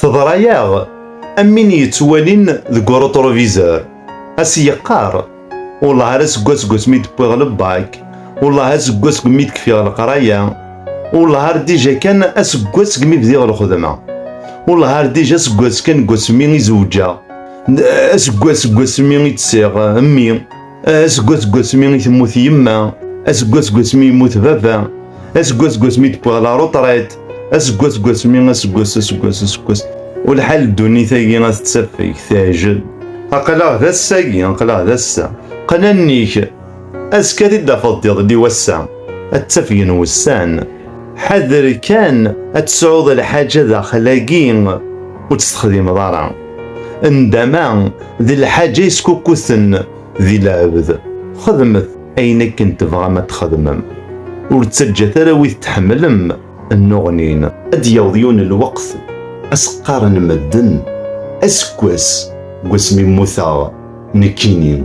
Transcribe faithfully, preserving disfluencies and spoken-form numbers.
Teḍra-yaɣ am win yettwalin deg uretroviseur, a s-yeqqar: "Wellah ar aseggas seg wasmi d-wwiɣ lebak, wellah aseggas seg mi d-kfiɣ leqraya, wellah ar dija kan aseggas seg mi bdiɣ lxedma, wellah ar dija aseggas kan seg wasmi i zewǧeɣ, aseggas seg wasmi i ttseɣ mmi, aseggas seg wasmi i temmut yemma, aseggas seg wasmi yemmut baba, aseggas seg wasmi d-wwiɣ la retraite, aseggas seg wasmi, aseggas, aseggas, aseggas." U lḥal ddunit-agi a tettafeg, teɛjel. Aql-aɣ d ass-agi, aql-aɣ d ass-a. Qqen allen-ik, azekka ad t-id-tafeḍ d iḍelli wass-a. Ad ttafgen wussan. Ḥader kan ad tesɛuḍ lḥaǧa daxel-agi ur tt-texdimeḍ ara. Ndama d lḥaǧa yeskukkuten di lɛebd. Xedmet ayen akken tebɣam ad txedmem. Ur ttaǧǧat ara wid tḥemmlem nnuɣnin. Ad d-yaweḍ yiwen lweqt, a s-qqaren medden: "Aseggas deg wasmi mmuteɣ nekkini,